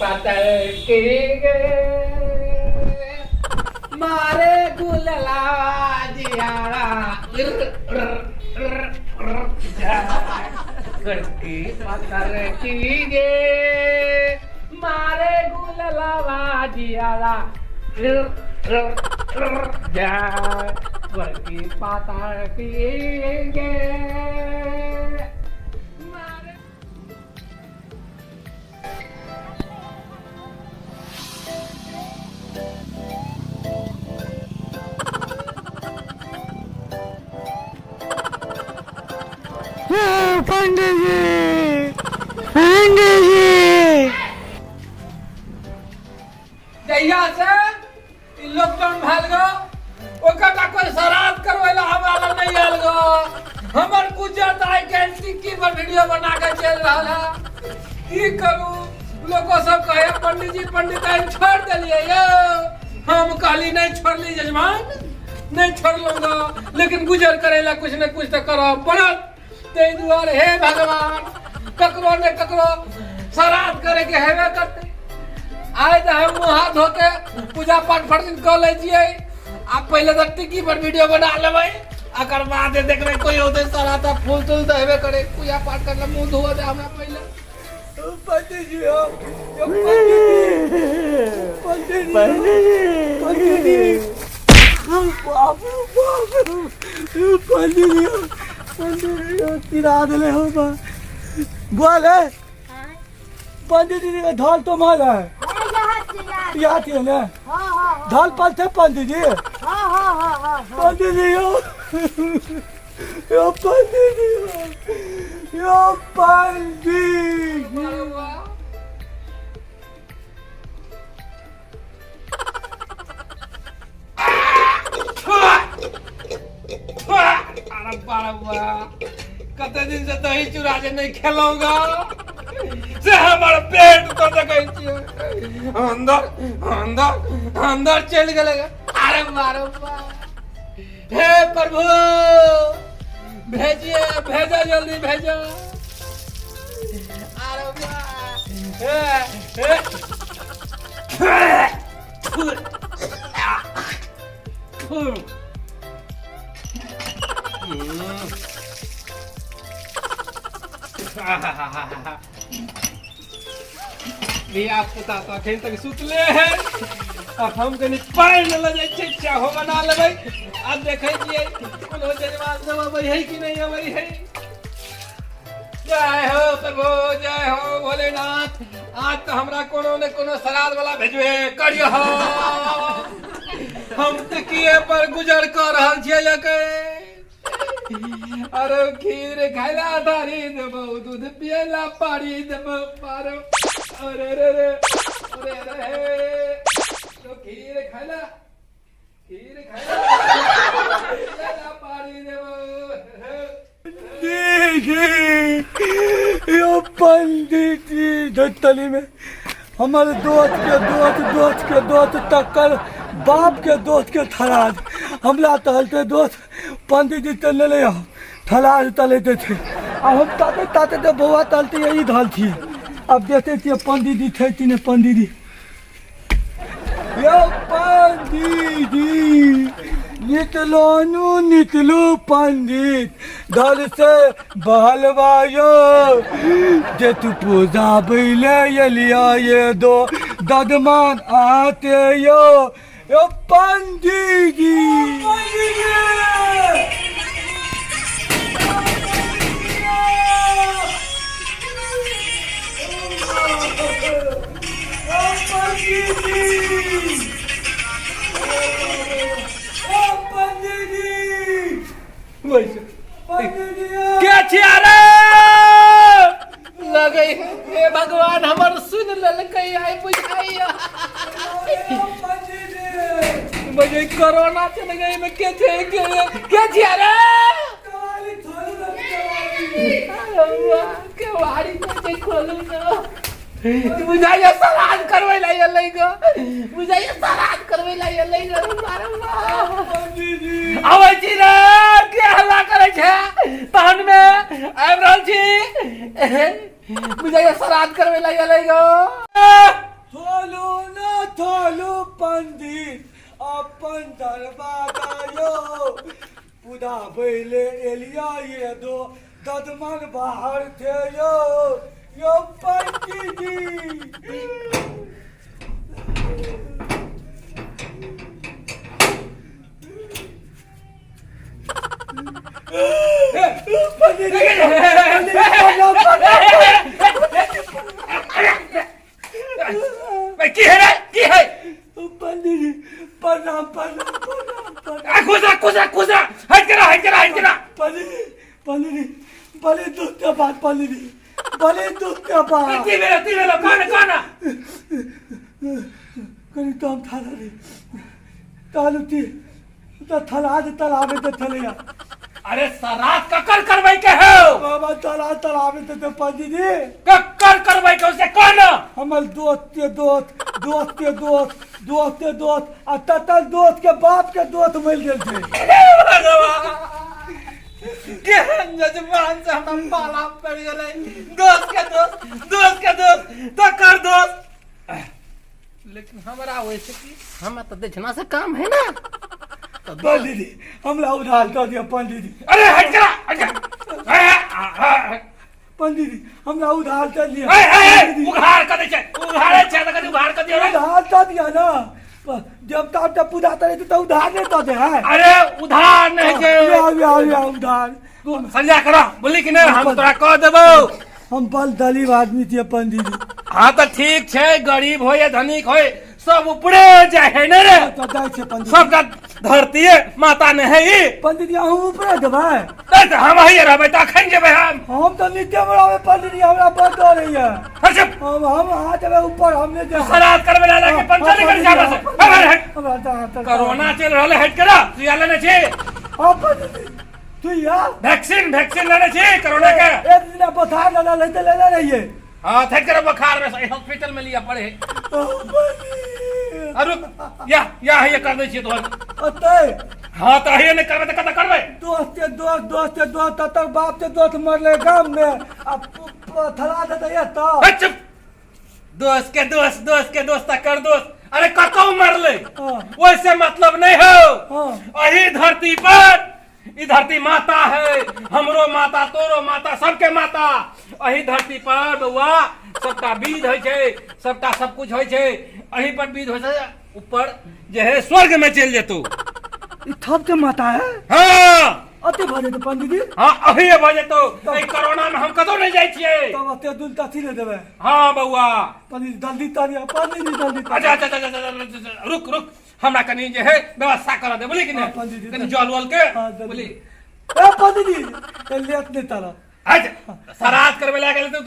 पातर की गे मारे गुलला जियारा गोरकी पातर की गे मारे गुलला जियारा गोरकी पातर की गे मारे। पंडित जी, पंडित जी। जहिया से ई लॉकडाउन भेल गो, ओकर टा कोई श्राद्ध करबै ला हमरा लग नहीं आयल गो। हमर गुजर तऽ आइ काल्हि टिक्की पर वीडियो बना के चलि रहल है। की करू, लोको सब कहे पंडित जी पंडित आइ छोड़ देलियै यौ। हम कहली नहीं छोड़ली जजमान, नहीं छोड़लहुँ गो, लेकिन गुजर करे ला कुछ ने कुछ तऽ करऽ पड़त। ताहि दुआरे हे भगवान, ककरो ने ककरो श्राद्ध करे के हेबे करतै। आइ तऽ हम मुँह हाथ धो के पूजा पाठ फटसिन कऽ लै छियै, आ पहिले तऽ टिक्की पर वीडियो बना लेबै, एकर बाद देखबै कोई औतै श्राद्ध तऽ फूल तूल तऽ हेबे करे। पूजा पाठ करले मुँह धोअ दे हमरा पहिले। पंडित जी हो, पंडित जी, पंडित जी, बाप रे बाप, पंडित जी, पंडित जी तिरा दिले हो बा। बोले पंडित जी के ढाल तो माल है यहाँ थी ना ढाल पर थे पंडित जी। पंडित जी यो, यो पंडित जी, यो पंडित जी। अरे बाबा, कते दिन से दही चूड़ा जे नहीं खेलौं गा, से हमर पेट तो देखै छियै अंदर अंदर अंदर चलि गेलै गा। अरे मारो बा, हे प्रभु भेजिए, भेजो जल्दी भेजो। अरे बा, हे हे धिया पुता तऽ अखन तक सुतले है। अब हम कनि पानि लऽ जाइ छियै, चाहो बना लेबै। आब देखै छियै कोनो जजमान सब अबै है कि नहि अबै है। जय हो प्रभु, जय हो भोलेनाथ। आज तऽ हमरा कोनो ने कोनो श्राद्ध वाला भेजबे करियो। हम तऽ किए पर गुजर कऽ रहल छियै अखन। अरे खीर खाइला थारी देबौ, दूध पियला पारी देबौ। मारो अरे रे रे अरे रे, तो खीर खाइला, खीर खाइला पियला पारी देबौ। जी यो पंडित जी धतली में हमारे दोस्त के दोस्त, दोस्त के दोस्त, टक्कर बाप के दोस्त के थराज हमला टहलते दोस्त पंडित जी चलने ले थराज तलेते थे। अब हम ताते ताते तो बउआ टहलते यही धल थी। अब देखते थे पंडित जी थे तीन पंडित जी। यो पंडित जी निकलो नु निकलो पंडित दल से बहलवायो, जे तू पूजा बैले एलिया ये दो ददमान आते यो। यो पंडित जी, पंडित जी। के छिया रे लगै हे भगवान, हमर सुन लेलकै आइ बुझाइया बजे कोरोना चल गई में के छै के के छिया रे के वारी के खोलू ना। बुझाइया श्राद्ध करबै ला एलै ग, बुझाइया श्राद्ध करबै ला एलै ग। आबै छी रे, के हल्ला करै छै तहन मे आबि रहल छी। बुझाइया श्राद्ध करबै ला एलै ग। खोलू न खोलू पंडित अपन दरवाजा यो पुदा पहिले एलिया ये दो ददमन बाहर थे यो यो पंडित जी। पंडित जी, पंडित जी, प्रणाम, प्रणाम। की है रे की है? पंडित जी प्रणाम प्रणाम प्रणाम प्रणाम। आ खुश रह खुश रह खुश रह, हट के रह हट के रह हट के रह। पंडित जी पंडित जी बड़े दुख के बात पंडित जी बड़े दुख के बात। की भेलो की भेलो कान कान? कनी तो हम थाला रे तालु ती तो थला दे तलावे ते थलिया। अरे सरात ककर करबै के हो? बाबा तला तलावे ते ते पंडित जी। ककर करबै के से कौन? हमर दोस्त के दोस्त दोस्त के दोस्त दोस्त के दोस्त आ ततल दोस्त के बाप के दोस्त मिल गेल छै। भगवान केहन जजमान से हमरा पाला पड़ि गेलै। दोस्त के दोस्त दोस्त के दोस्त तकर दोस्त। लेकिन हमरा वैसे की हमरा तो दक्षिणा से काम है ना तो पंडित जी हमरा उधार दऽ दिअ पंडित जी। अरे हट जा हट जा। ए, पंडित जी हमरा उधार दऽ दिअ। ए, ए, ए, उघार कर दै छै उघारे छै तऽ कनि उघार कर दियौ रे। उधार दऽ दिअ ना देवता उवता पूजा करे तऽ उधार नहि दऽ दे है। अरे उधार नहीं छै। आउ आउ आउ उधार। संध्या करो बोली कि नहीं हम तोरा कह देबौ। हम बल गरीब आदमी छियै पंडित जी। हाँ तऽ ठीक छै गरीब हो या धनिक हो सब ऊपरे जाय है ने रे। तऽ जाइ छै पंडित जी। सबका धरतीये माता ने है ई। पंडित जी अहूँ ऊपरे देबै? नहीं तऽ हम अहिए रहबै तऽ अखन जेबै हम। हम तऽ नीचे मे रहबै पंडित जी हमरा बड़ डर होइए। अच्छा। हम अहाँ जेबै ऊपर हम नहि जेबै। श्राद्ध करबै ला के पंचा निकल जाबे से। हट, हट। हमरा तऽ- कोरोना चलि रहल है हट के रह सुइया लेने छी? हाँ पंडित जी तू यार वैक्सीन वैक्सीन लेने छी कोरोना के? एक दिन बुखार लेने लेते लेने रहिए। हाँ थक कर बुखार में हॉस्पिटल में लिया पड़े है। अरे या या ये कर दै छियै तोहर। ओतै हाँ तऽ अहिए नहि करबै तऽ कतऽ करबै? दोस्त के दोस्त दोस्त के दोस्त तकर बाप के दोस्त मरले गाम में आ थला देतै एतऽ। हे चुप। दोस्त के दोस्त दोस्त के दोस्त कर दोस्त। अरे कतौ मरले हाँ। वैसे मतलब नहीं हो। हाँ। अही धरती पर ई धरती माता है हमरो माता तोरो माता सबके माता। अही धरती पर बउआ सबटा विध होइ छै सबटा सब कुछ होइ छै। अही पर विध होइ छै ऊपर जे है स्वर्ग में चलि जेतौ। ई थप के माता है? हाँ। अते भऽ जेतौ पंडित जी? हाँ अही भऽ जेतौ। एहि कोरोना में हम कतौ नहीं जाइ छियै। तब अते दूर तथी नहि देबै। हाँ बउआ। पंडित जी जल्दी तरिया पंडित जी जल्दी तरिया। अच्छा अच्छा अच्छा, अच्छा, अच्छा, अच्छा, रुक रुक हमरा कनि जे है व्यवस्था कर दे बोली कि हाँ, नहीं? पंडित जी, कनि जल वल के हाँ, जल्दी। बोली। ए पंडित जी ए लेट नहीं तारा। अच्छा श्राद्ध करबे ला गेल तो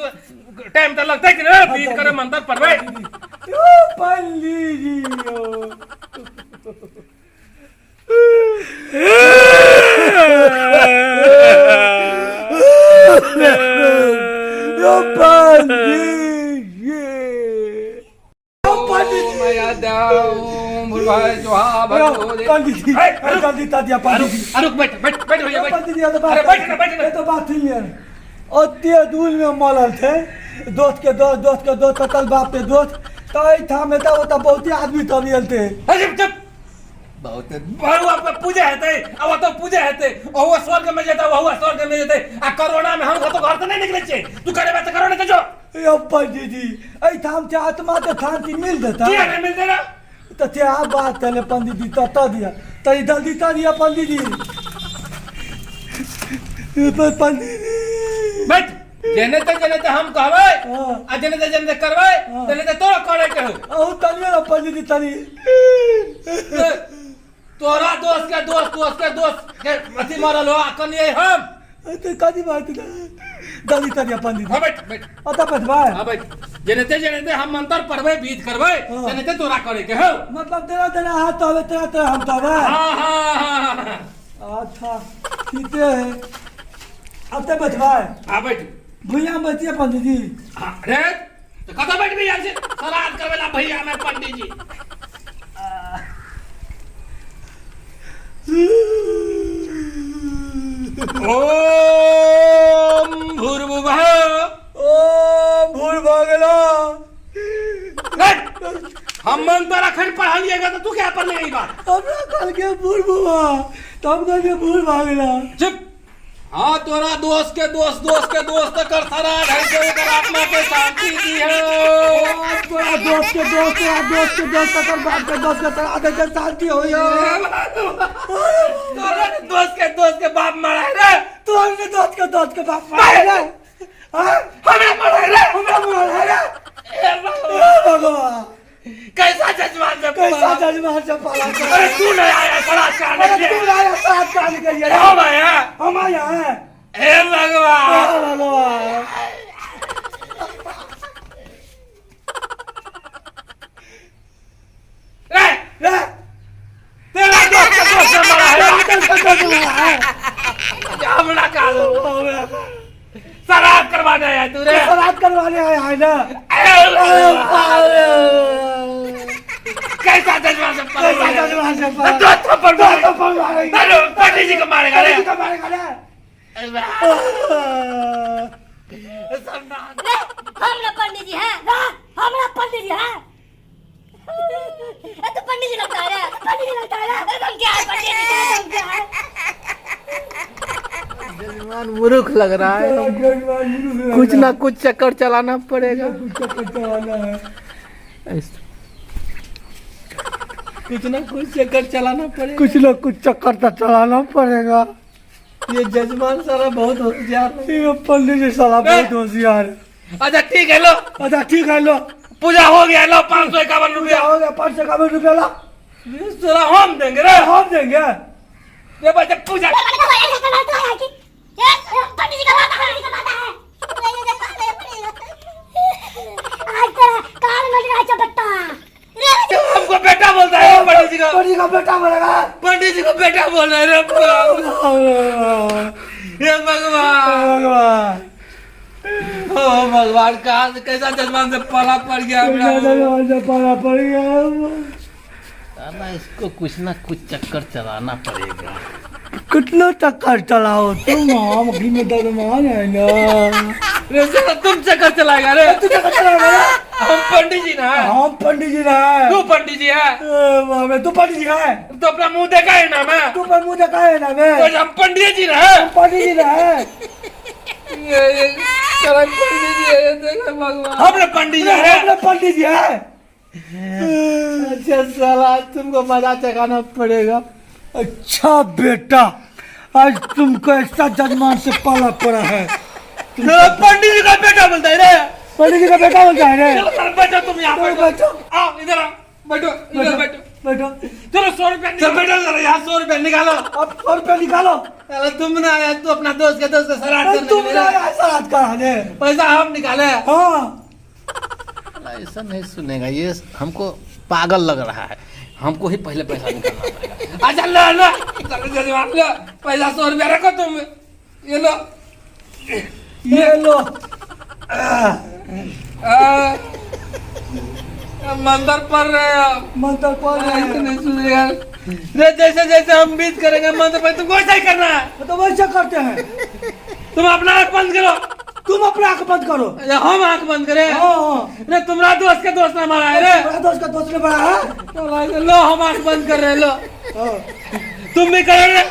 टाइम तऽ लगतै कि नहीं? विध करे मंत्र पढ़बै। यो पंडित जी यो। यो पंडित जी। यो पंडित जी। पंडित जी, जल्दी ता दिया पंडित जी। रुक बैठ बैठ बैठ भैया बैठ। पंडित जी, ये तो बात अरे बैठ ना बैठ ना। ये तो बात ही नहीं। ओते दूर में मरल थे दोस्त के दोस्त दोस्त के दोस्त ततल बाप के दोस्त तो एहिठाम एतऽ ओतऽ बहुते आदमी तब आयल थे। अरे चुप। बहुत बरुआ पे पूजा हेतै आ ओतऽ पूजा हेतै ओहो स्वर्ग में जेतै ओहो स्वर्ग में जेतै आ कोरोना में हम कतौ घर से नहीं निकलै छियै। तू करेबे तऽ कोरोना के जो। यो पंडित जी एहिठाम छै आत्मा के शांति मिल जेतै। किया नहीं मिलतै ना? तऽ ते आब बात चले पंडित जी ततऽ दिअ तनी जल्दी तऽ दिअ पंडित जी। पंडित जी बैठ। जेने ते जेने ते हम कहबै हाँ। आ जेने ते जेने ते करबै हाँ। तेने ते तोरा करे के हो। अहूँ तनिए ना पंडित जी तनी। तोरा दोस्त के दोस्त दोस्त के दोस्त के अथी मरल हो आ कनिए हम। ते कथी बात है? जल्दी तनिए पंडित जी। हाँ, बैठ बैठ। ओतऽ बैठबै? हाँ, बैठ। जेने ते जेने ते हम मंत्र पढ़बै विध करबै हाँ। तेने ते तोरा करे के हो। मतलब तेरा तेरा हाथ तोड़े तेरा तेरा हम तोड़े। हाँ, हाँ, हाँ, हाँ। अच्छा ठीके है। अब ते बैठबै? हाँ, बैठ। भुइयाँ बैठिए पंडित जी। हाँ, अरे तो कतऽ बैठबी यार से? श्राद्ध करबै ला भैया में पंडित जी। ओम भूर्भुवः। ओम भूर्भुवः। हट। हम मंत्र अखन पढ़लिएगा तो तू क्या पढ़ले ई बात? हमरा कहलकै बूढ़ बुआ, तऽ हम कहलियै बूढ़ भऽ गेला। चुप। हाँ, तोरा दोस्त के दोस्त, दोस्त के दोस्त कर श्राद्ध है के ओकर आत्मा के शांति दी है। तोरा दोस्त के दोस्त, तोरा दोस्त के दोस्त तकर बाप के दोस्त के श्राद्ध है के शांति होइया। तोरा दोस्त के दोस्त के बाप मरा है रे। तोहर के दोस्त के दोस्त के बाप मरा है रे। हाँ? हमरा मरा है रे। हमरा मरा है रे। हे भगवान। हे भगवान। कैसा जजमान से कैसा पाला? जजमान से पाला? अरे तू नहीं आया श्राद्ध कराने अरे के लिए। तू नहीं आया श्राद्ध कराने के लिए। हम आए हैं। हम आए हैं। हे भगवान। हे भगवान। रे, रे। तेरा दोस्त का दोस्त से मरा है। तेरा दोस्त का दोस्त मरा है। हमरा का दो। श्राद्ध करवाने आया तू रे। श्राद्ध करवाने आया है ना। अरे कैसा जज्बा से पड़ा कैसा है? जज्बा से पड़ा? दो थप्पड़ दो मारेगा। थप्पड़ मारेगा। अरे पंडित जी को मारेगा रे। पंडित जी को मारेगा रे। रे, हमरा पंडित जी है, हमरा पंडित जी है। ए, तो पंडित जी लगता है रे, पंडित जी लगता है रे। ए, तुम क्या है पंडित जी, तुम क्या है? जजमान मूर्ख लग रहा है। कुछ ना कुछ चक्कर चलाना पड़ेगा। कुछ चक्कर चलाना है। कुछ ना कुछ चक्कर चलाना पड़ेगा। कुछ ना कुछ चक्कर तो चलाना पड़ेगा। ये जजमान साला बहुत होशियार है। ये पंडित जी साला बहुत होशियार है। अच्छा ठीक है लो। अच्छा ठीक है लो। पूजा हो गया लो, 551 रुपया। हो गया 551 रुपया ला। साला हम देंगे रे। हम देंगे। ये बच्चे पूजा। पंडित जी का माता है, पंडित जी का माता है। आज तेरा कान मच रहा है चपट्टा। हमको बेटा बोलता है पंडित जी का। पंडित जी का बेटा बोलेगा। पंडित जी को बेटा बोल रहे रे। हे भगवान। भगवान। ओ भगवान, कहाँ से कैसा जजमान से पाला पड़ गया हमरा। जजमान से पाला पड़ गया। साला इसको कुछ ना कुछ चक्कर चलाना पड़ेगा। कितना चक्कर चलाओ तुम, हम घी में दरमान है ना। रे साला तुम चक्कर चलाएगा रे। तू चक्कर चलाएगा रे। हम पंडित जी ना है। हम पंडित जी ना है। तू पंडित जी है। ए, बाप रे, तू पंडित जी है। तो अपना मुंह देखा है ना मैं। तू अपना मुंह देखा है ना मैं। तो हम पंडित जी ना है। हम पंडित जी ना है। ये साला पंडित जी है, ये देखो भगवान। हम पंडित जी है। हम पंडित जी है। अच्छा साला तुमको मजा चखाना पड़ेगा। अच्छा बेटा, आज तुमको ऐसा जजमान से पाला पड़ा है। साला पंडित जी का बेटा बोलता है रे। पंडित जी का बेटा बोलता है रे। चलो साला बैठो तुम यहाँ चलो बैठो। बैठो। आओ इधर आओ, बैठो इधर बैठो। बैठो। चलो 100 रुपया निकालो। बैठो जरा यहाँ 100 रुपया निकालो। अब 100 रुपया निकालो। चलो तुम ना आया, तू अपना दोस्त के दोस्त का श्राद्ध अरे करने तुम के लिए। ना आया श्राद्ध कराने। पैसा हम निकाले। हाँ। ऐसा नहीं सुनेगा ये, हमको पागल लग रहा है। हमको ही पहले पैसा निकालना पड़ेगा। अच्छा लो लो, चलो जजमान लो, पैसा 100 रुपया रखो तुम, ये लो। ये लो। मंदिर पर रहे हो। मंदिर पर रहे ऐसे हैं। नहीं सुनेगा रे, जैसे जैसे हम बीत करेंगे मंदिर पर तुमको ऐसा ही करना है। तो वैसे करते हैं। तुम अपना आँख बंद करो। तुम अपना आँख बंद करो। अरे हम आँख बंद करें। हाँ, हाँ। रे तुम्हारा दोस्त के दोस्त ने मारा है रे। तुम्हारा दोस्त का दोस्त ने मारा है। चलो, ऐसे लो हम आँख बंद कर रहे हैं, लो। हाँ। तुम भी करो रे।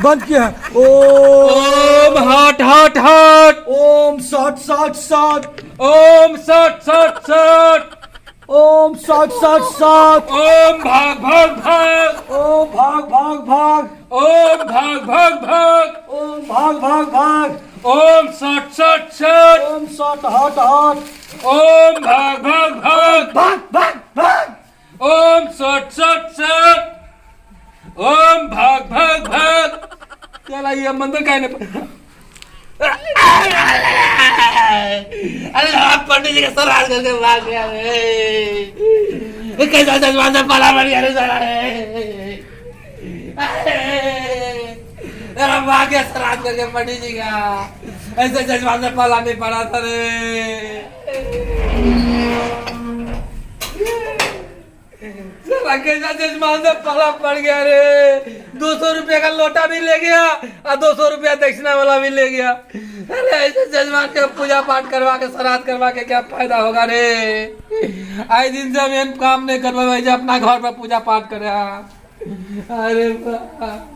बंद किया। ओम हट हट हट। ओम सात सात सात। ओम सात सात सात। ओम सात सात सात। ओम भाग भाग भाग। ओम भाग भाग भाग। ओम भाग भाग भाग। ओम भाग भाग भाग। ओम सात सात सात। ओम सात हट हट। ओम भाग भाग भाग। भाग भाग भाग। ओम सात सात सात। ओम भाग भाग भाग। चला ये मंदिर का नहीं। अरे आप पंडित जी का सर हाथ करके भाग गया रे। कैसा जज्बा से पाला बन गया रे साला रे। अरे भाग गया सर हाथ करके पंडित जी का। ऐसे जज्बा से पाला नहीं पड़ा था रे। साला कैसा जजमान से पला पड़ गया रे। 200 रुपये का लोटा भी ले गया और 200 रुपया दक्षिणा वाला भी ले गया। अरे ऐसे जजमान के पूजा पाठ करवा के, श्राद्ध करवा के क्या फायदा होगा रे? आए दिन से हम एहन काम नहीं करवा, अपना घर पर पूजा पाठ करे। अरे बाप।